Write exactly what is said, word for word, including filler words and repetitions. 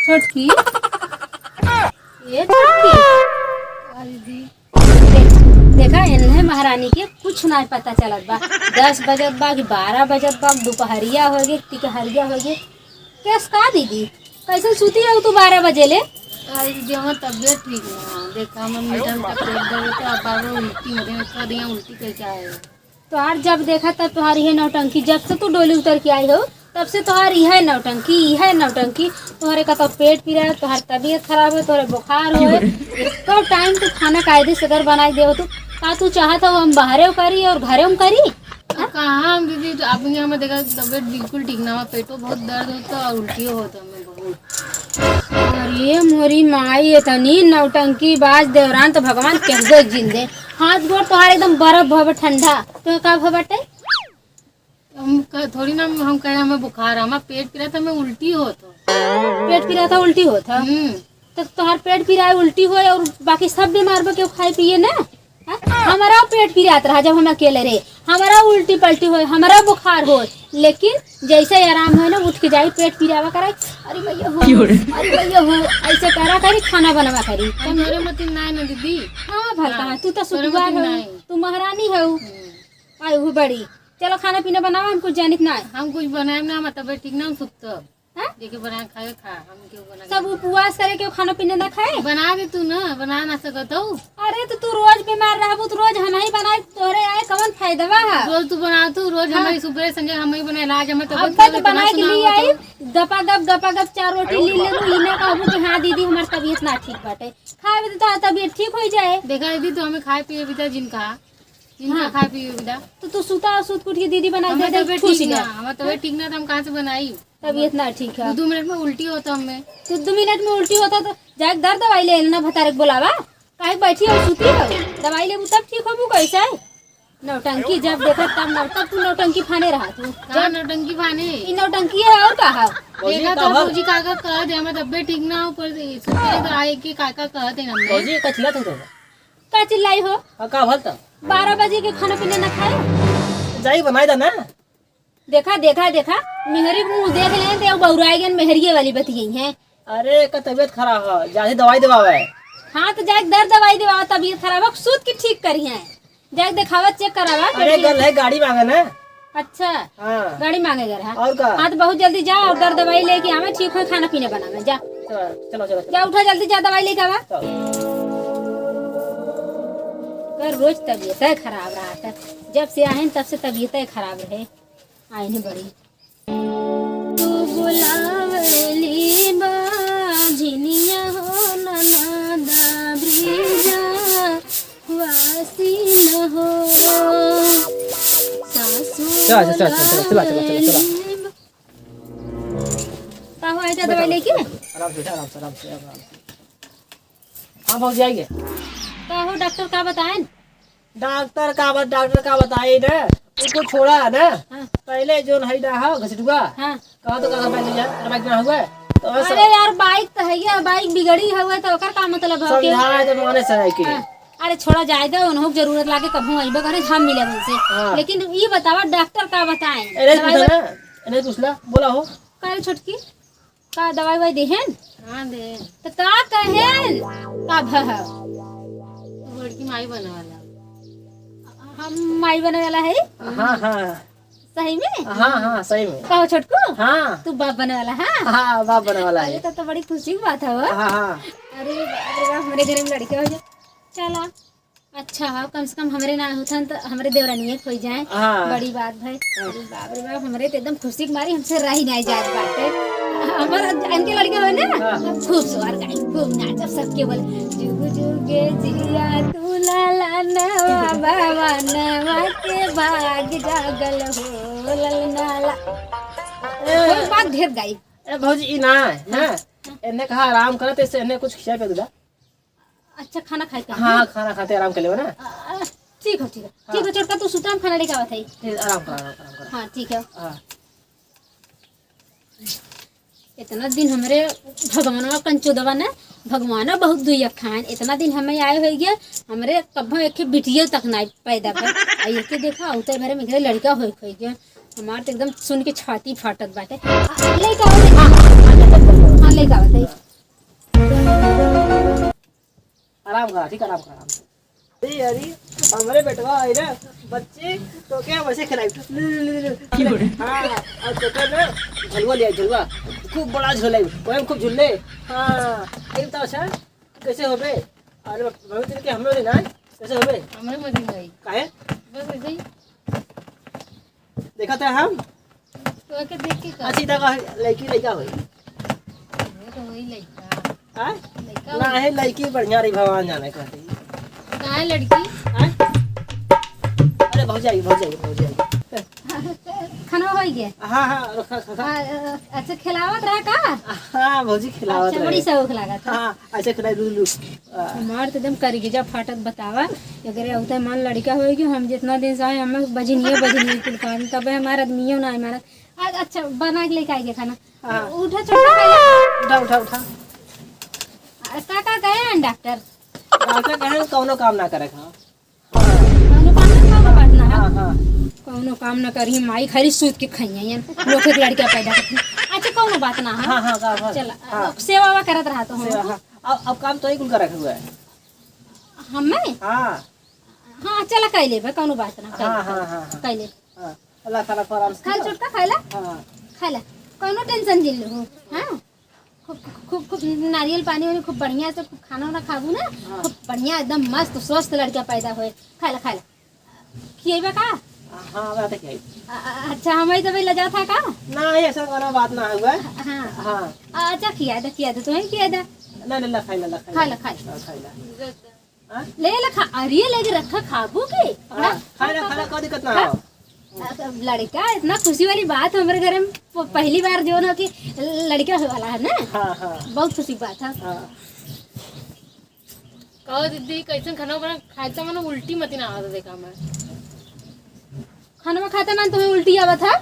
छोटकी, ए छोटकी। का दीदी? देख, देखा, एन्हे महारानी के कुछ ना पता चलत बा। दस बजत बा कि बारह बजत बा, दुपहरिया होइ गए, तिकहरिया होइ गए। केस का दीदी, कैसन सूती है तू बारह बजे ले? अरे दीदी, हमार तबियत ठीक ना है। देखा, हमार मीठा मीठा पेट दर्द होता है, बार बार उल्टी होते हैं, कर दिया उल्टी कैसे आए। तोहार जब देखा तब तोहार इहे नौटंकी, जब से तू डोली उतर के आई हो तब से तोहार इहे नौटंकी, इहे नौटंकी। तोहरे का तो पेट पीरा है, तोहार तबियत खराब है, तोहरे बुखार हो, एको टाइम तू खाना कायदे से अगर बनाई दे हो तू, का तू चाहत हो हम बाहरे करी और घरे में करी? अब कहाँ हम दीदी, तो अब यहाँ में देखा तबियत बिल्कुल ठीक ना हो, पेटो बहुत दर्द होता और उल्टियो होता हमें बहुत। अरे मोरी माई, इतनी नौटंकी बाज देवरान तो भगवान केहू एक जिंदे। हाथ गोड़ तोहार एकदम बर्फ भव ठंडा, तो का भव बाटे? हम क-, थोड़ी ना हम कहे हमें बुखार, हमार पेट पीरा था, हमें उल्टी होत हो। पेट पीरा था, उल्टी होत हो? हम्म। तो तोहार पेट पीरा है, उल्टी होए और बाकी सब बीमार बा, केहू खाए पिए ना? हाँ? हमारा पेट पिरात रहा जब हम अकेले रहे, हमारा उल्टी पल्टी होए, हमारा बुखार होए, लेकिन जैसे ही आराम होए ना, उठ के जाई, पेट पिरावा कराई, "अरे भैया हो, क्यों रे? अरे भैया हो", ऐसे करा करी, खाना बनवा करी। हम घरे में तीन नाय ना दीदी। हाँ भलका, हाँ, तू तो तोरे में सुखवार तीन हो, नाय। तू महारानी हो। हम्म। आई हो बड़ी। चलो खाना पीना बनावा, हम कुछ जानित ना है। हम कुछ बनाए ना, हम तबे ठीक ना, हम सुतब। हाँ? जेके बनाए खाए खा, हम क्यों बना सब के उपवास करे के खाना पीना ना खाए? बना दे तू ना, बना ना सकत हो। अरे तो तू रोज बीमार रहबू तो रोज हम ही बनाए, तोरे आए कवन फायदा बा? रोज तू बना, तू रोज हाँ। हमारी सुबह संजय हम ही बनाए, आज हमें अब तबियत तक खराब है, बना इतना के सुना लिए हुआ आई, तो। गपा गप, गपा गप चार रोटी ली लेबू, ई ना कहबू कि हाँ दीदी हमार तबियत ना ठीक बाटे। खाए तो तोहार तबियत ठीक हो जाए। देखा दीदी, तो हमें खाए पिए भी था जिनका इनका हाँ। खाए पिए बिदा। तो तू सुता, सुत कुट के दीदी बनाई हमार दे दे, तबियत खुश ठीक ना, ना। हमार तबियत ठीक ना, तो हम कहाँ से बनाई? तबियत ना ठीक है। दो, दो मिनट में उल्टी होता हमें। तो दो मिनट में उल्टी होता तो जाके दर दवाई ले लेना, भतारे के बोलावा। काहे बैठी हो, सुती हो? दवाई लेबू तब ठीक होबू कैसे? नौटंकी जब देखा तब नौ-, तब तू नौटंकी फाने रहा तू। कहाँ नौटंकी फाने? ई नौटंकी है और का है? भौजी, देखा का तो भल? भौजी काका कह दे, हमार तबियत ठीक ना हो, पर सुते तो आए के काका कह दे हमने। भौजी, का चिल्लात हो तो? का चिल्लाई हो? हाँ, का भल त? बारह बजे के खाना पीना ना खाए? जाई बनाई दा ना। देखा, देखा, देखा, मेहरी के मुँह देख लें तो बौराई गन मेहरिये वाली बतियाई हैं। अरे, का तबियत खराब है, जाके दवाई देवावे। हाँ, तो जाके दर दवाई देवावा, तबियत खराब है, सूत के ठीक करी हैं। जाके देखावा, चेक करावा, अरे, कैसे? गल है, गाड़ी मांगे ना। अच्छा। हाँ। गाड़ी मांगे गए रहा। और का? हाँ, तो बहुत जल्दी जा और दर दवाई लेके आवे, ठीक हो, खाना पीना बनावे, जा। चलो, चलो, चलो, चलो। जा, उठा, जल्दी जा, दवाई लेके आवा। चलो। कर रोज तबियत है खराब रहा था, जब से आए हैं तब से तबियत है खराब रहे। आए हैं बड़ी। तू बुलावली बाझिनिया हो ननदा ब्रिजा वासिन हो। सासु चल, चल, चल, चल, चल, चल, चल, चल। बुलावली बा- का हो, आए थे दवाई लेके? आराम से, आराम से, आराम से, आराम से। हाँ भौजी, आइए। का हो डॉक्टर, का बताएन? डॉक्टर का बत-, डॉक्टर का बताई ना, उसको छोड़ा है ना। हाँ। पहले जो नहीं ना हो घसटुआ, हाँ। कहा तो कहा पहले यार, तेरा बाइक ना हुआ है। तो बस। अरे यार, बाइक तो है, ये बाइक बिगड़ी हुआ है, तो ओकर का मतलब है कि समझा है तो माने से है कि। हाँ। अरे छोड़ा, जाए दे, उन्हों के जरूरत लागे, कभू अइबे करे, हम मिले उनसे। हाँ। लेकिन ई बतावा, डॉक्टर का बताएं? अरे दवाई पूछा बत- ना, अरे पूछ ला, बोला हो। का रे छोटकी? का दवाई ववाई देहेन? हाँ, देहेन। त का कहेन? का भा? तू बड़की माई बने वाला। हम माई बने वाला है? हाँ, हाँ। सही में? हाँ, हाँ, सही में। का हो छोटकू? हाँ। तू बाप बने वाला है? हाँ, बाप बने वाला अरे, है। तब तो बड़ी खुशी की बात है वो। हाँ, हाँ। अरे बाप रे बाप, हमरे घर में लड़के हो जाए। चला। अच्छा, हाँ, कम से कम हमरे ना होतन त हमरे देवरानिये के होइ जाए। हाँ। बड़ी बात भाई। हाँ। अरे बाप रे बाप, हमरे त एकदम खुशी के मारी हमसे रही नाहीं जात बाटे। हमार इनके लड़के होइ ना, हाँ। हम खूब सोहर गाई, खूब नाचब, सबके बोले, "जुग जुगे जिया तू लाला नवा बाबा नवा के भाग जागल हो ललनाला।" ए। कोई बात ढेर गाई। ए भौजी, ई ना, ना। हाँ। इन्हें कहा आराम करत, इससे इन्हें कुछ खिया के दे दा। अच्छा, खाना खाए के हाँ, है? खाना खाते आराम कर लेबे ना। आ, आ, ठीक हो, ठीक हो। हाँ। ठीक हो, छोटका, तू सुता, हम खाना लेके आवत है। ठीक, आराम कर, आराम कर, आराम कर। हाँ, ठीक है। हाँ। इतना दिन हमरे भगवानवा कंचोदवा ना, भगवाना बहुत दुई अखान, इतना दिन हमें आए होइ गया, हमरे कब्बो एक बिटिया तक ना पैदा भर। आ एके देखा, उतर भरे में एकरे लड़का होइ, होइ गया। हमार तो एकदम सुन के छाती फाटत बाटे। आ, लइका हो, लइका। हाँ, हाँ, हाँ, हाँ, हाँ, लेके आवत है। आराम करा, ठीक, आराम करा, आराम से। अरे, अरे, हमरे बेटवा है ना, बच्ची, तो क्या वैसे खिलाई? ले, ले, ले, ले, ले। हाँ, और तो क्या ना, झलुआ ले आई, झलुआ। खूब बड़ा झूला है, वही में खूब झूल ले। हाँ, एक तो अच्छा, कैसे होबे? अरे, बहुत दिन के हम लोग ना, कैसे होबे? हमरे मजे में आई। काहे? बस ऐसे ही। देखा था हम? तो के देख के कर। अच्छी तरह लड़की लड़का होई। वो तो वही लड़का। हाँ? लड़का ना होई। है, लड़की बढ़िया रही, भगवान जाने कहते ही। कहाँ है लड़की? हाँ? अरे भौजाई, भौजाई, भौजाई। खाना हो गया? हाँ, हाँ, रखा, खा, खा। हाँ, अ, अच्छा, खिलावत रहा का? हाँ, भौजी खिलावत अच्छा, रहे। बड़ी शौक लागत है। हाँ, अच्छा, खिलाई, लू, लू। हाँ। हमार तो एकदम करेजा फाटत बतावा। अगर होता है मान लड़का होई कि हम जितना दिन से आए, हम बजनिए, बजनिए कुल काम, तबे हमार आदमियों ना आए मारा। आ, अच्छा, बना के लेके आइए खाना। हाँ। उठा, छोटा खाइए। उठा, उठा, उठा। आ, का, का कहे हैं डॉक्टर? डॉक्टर कहे हैं, कौनो काम ना करे, हाँ। कौनो काम ना, कौनो बात ना है। हाँ, हाँ। कौनो काम ना करी, माई खाली सूत के खाई है, लोग के लड़का पैदा करती। अच्छा, कौनो बात ना है। हाँ, हाँ, हाँ, हाँ। चला, हाँ। अब सेवा वेवा करत रहा तो हम सेवा, लोग। हाँ। अब, अब काम तो ही कुल करे हुआ है। हमें? हाँ। हाँ, चला, कह लेबे, कौनो बात ना, कह हाँ, ले, हाँ, हाँ, हाँ। कह ले। हाँ, अल्लाह खाना को आराम से खाए खा। छोटका, खाए ला। हाँ। खाए ला। कौनो टेंशन जिन लो, हाँ? खूब, खूब, खूब नारियल पानी वानी खूब बढ़िया से खूब खाना वाना खाबू ना, हाँ। खूब बढ़िया एकदम मस्त स्वस्थ लड़का पैदा होए। खाए ला, खाए ला। खिएबे का? हाँ, बात है क्या? अ-, अ-, अच्छा, हम ही तो भाई लजा था का? ना, ये ऐसा कोनो बात ना हुआ है। हाँ। हाँ। अ-, अच्छा, खिया दे, खिया दे, तुम्हें खिया दे। ना, ना, ना, खाए ला, ना, खाए खा ला। ला, खाए ला। हाँ, खाए ला। हाँ? ले ले खा, अरे लेके रखा, खाबू के? हाँ, हाँ? खाए ला, खा, खाए ला, खा। कोई दिक्कत ना खा। हो। अब लड़का, इतना खुशी वाली बात हमरे घर में प-, पहली बार जो ना कि लड़का होए वाला है ना। हाँ, हाँ। बहुत खुशी की बात है। हाँ। कहो दीदी, कैसन खाना बना? खाए तो मन उल्टी मती ना आवत, देखा मैं। खाना खाते मन तुम्हें उल्टी आवत है?